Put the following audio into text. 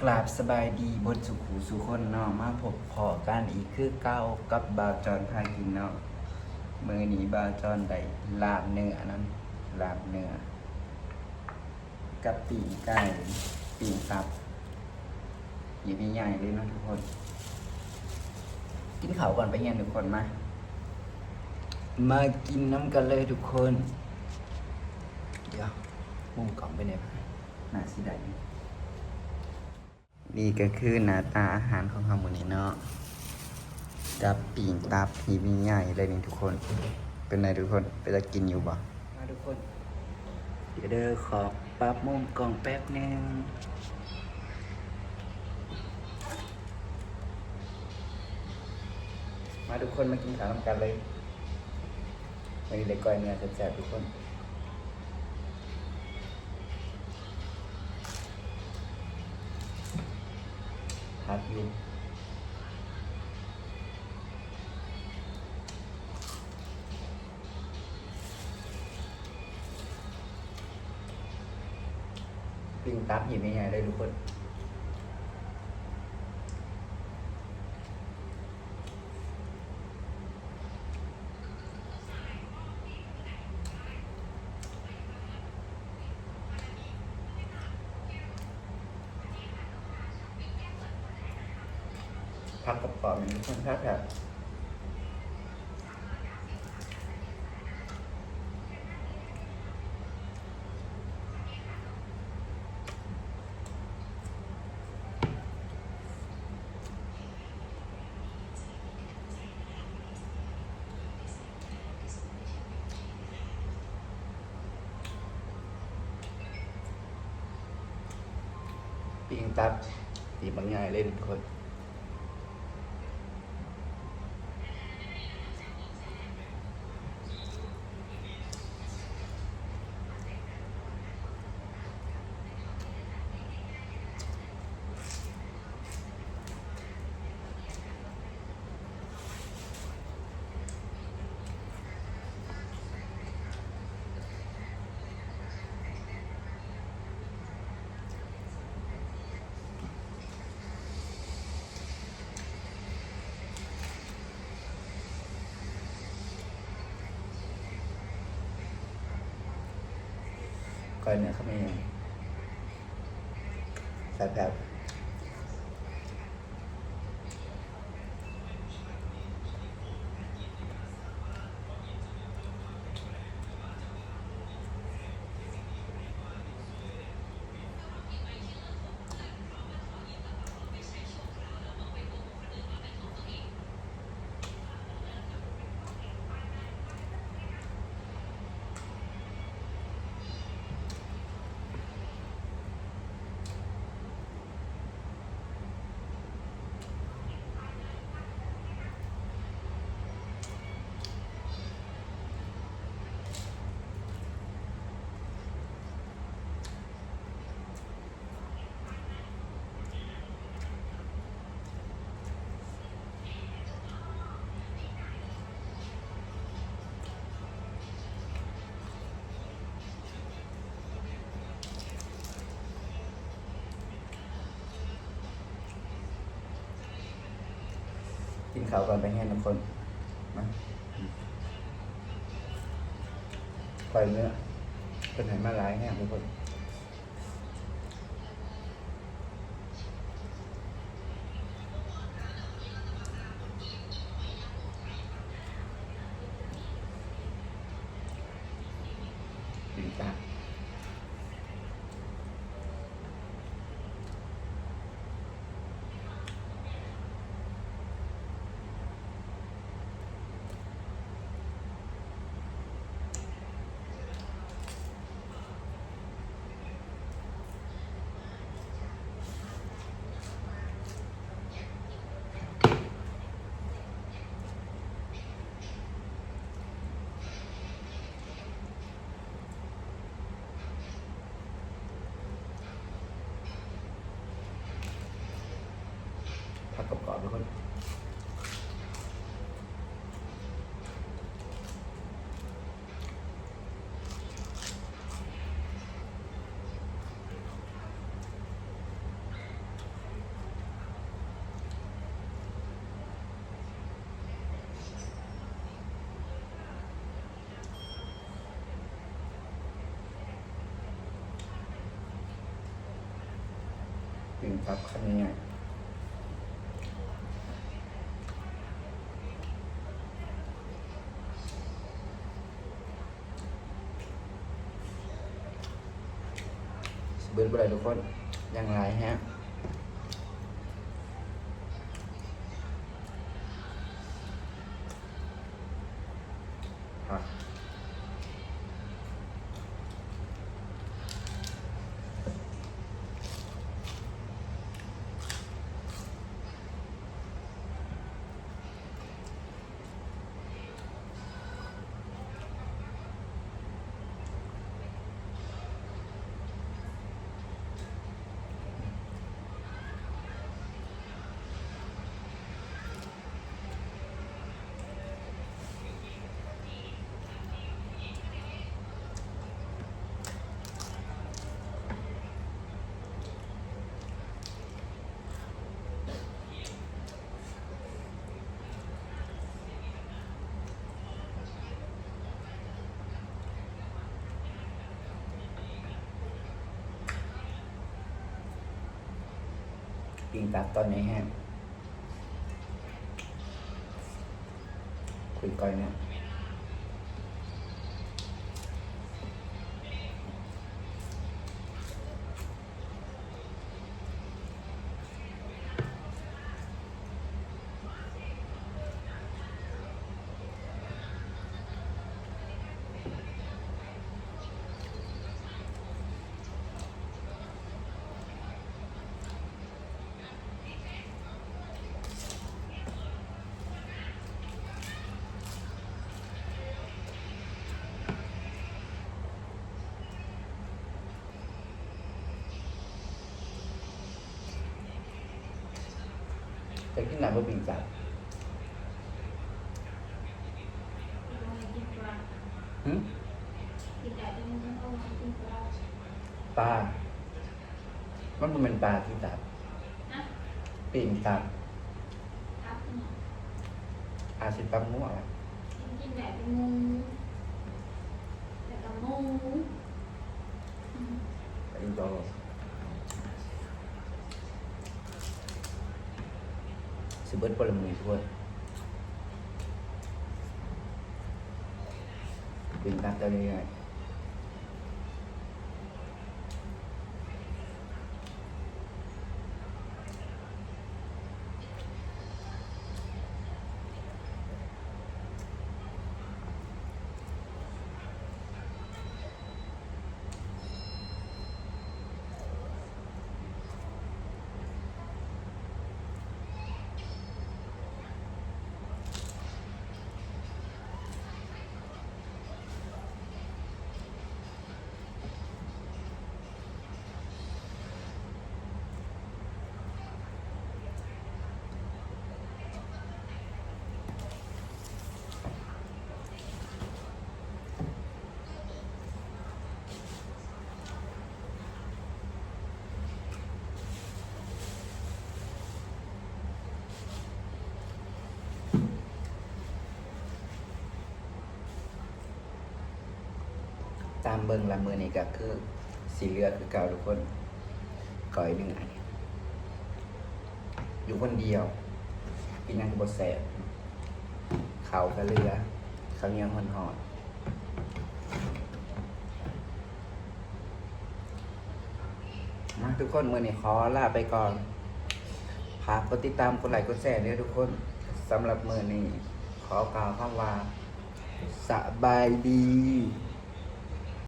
ກາບສະບາຍດີເບິດສູ່ຄູ່ສູ່ຄົນເນາະ ມາພົບພໍ້ກັນອີກຄືເກົ່າກັບບ່າວຈອນພາກິນເນາະ. ມື້ນີ້ບ່າວຈອນໄດ້ລາບເນື້ອນັ້ນ ລາບເນື້ອ ກັບປີ້ງໄກ່ ປີ້ງຕັບ ນີ້ໃຫຍ່ໆເລີຍເນາະທຸກຄົນ. ກິນເຂົ້າກ່ອນໄປຮຽນທຸກຄົນ ມາ ມາກິນນຳກັນເລີຍທຸກຄົນ. ດຽວມຸມກ້ອງໄປແດ່ ໜ້າຊິໄດ້. ນີ້ກໍຄືໜ້າຕາອາຫານຂອງເຮົາມື້ນີ້ເນາະ ກັບປີ້ງຕັບທີ່ມີໃຫຍ່ເລີຍນີ້ທຸກຄົນ. ເປັນໃດທຸກຄົນ ເປັນຕາກິນຢູ່ບໍ່? ມາທຸກຄົນ ດຽວເດີ ຂໍປັບມຸມກ້ອງແປັບໜຶ່ງ. ມາທຸກຄົນ ມາກິນເຂົ້ານຳກັນເລີຍ. ມື້ນີ້ໄດ້ກ້ອຍເນື້ອແຊບໆທຸກຄົນ. ຄັກຢູ່. ປີ້ງຕັບຫີບໃຫຍ່ໆເລີຍທຸກຄົນ. ຜັກກະເພາະນີ້ມັນແຊບ. ປີ້ງຕັບ ຕີບັກໃຫຍ່ເລີຍທຸກຄົນ. ກ້ອຍເນື້ອຄຳໃຫຍ່ໆ ແຊບໆ. ກິນເຂົ້າກ່ອນໄປຮຽນທຸກຄົນ ມາ. ກ້ອຍເນື້ອ ເພິ່ນໃຫ້ມາຫຼາຍແຮງທຸກຄົນ. ຜັກກອບໆ ທຸກຄົນ. ເ ປີ້ງຕັບຄຳໃຫຍ່ໆ ຊິເບິດບໍ່ໄດ້ທຸກຄົນ ຍັງຫຼາຍແຮງ. ປີ້ງຕັບຕອນໃຫຍ່ແຮງ ຄຸຍກ່ອຍແນ່. ຈະກິນຫຼາຍບໍ່ປີ້ງຕັບ? ຫຶ? ປາ. ມັນບໍ່ແມ່ນປາປີ້ງຕັບ. ຫະ? ປີ້ງຕັບ. ຕັບອີຫຍັງ? ອາດຊິຕັບງົວລະ. ກິນໄດ້ແຕ່ໝູ ແລ້ວກໍໝູ. ໄປຕໍ່. ຊິເບິດບໍ່ລະມື້ນີ້ທຸກຄົນ? ປີ້ງຕັບໄດ້ງ່າຍໆ. ຕາມເບິ່ງລະ ມື້ນີ້ກໍຄືຊິເຫຼືອຄືເກົ່າທຸກຄົນ ກ້ອຍເນື້ອ. ຢູ່ຄົນດຽວ ກິນຫຍັງກໍບໍ່ແຊບ ເຂົ້າກໍເຫຼືອ ເຂົ້າໜຽວຮ້ອນໆ. ມາທຸກຄົນ ມື້ນີ້ຂໍລາໄປກ່ອນ. ຝາກກົດຕິດຕາມ ກົດໄລ ກົດແຊເດີທຸກຄົນ. ສຳລັບມື້ນີ້ຂໍກ່າວຄຳວ່າ ສະບາຍດີ.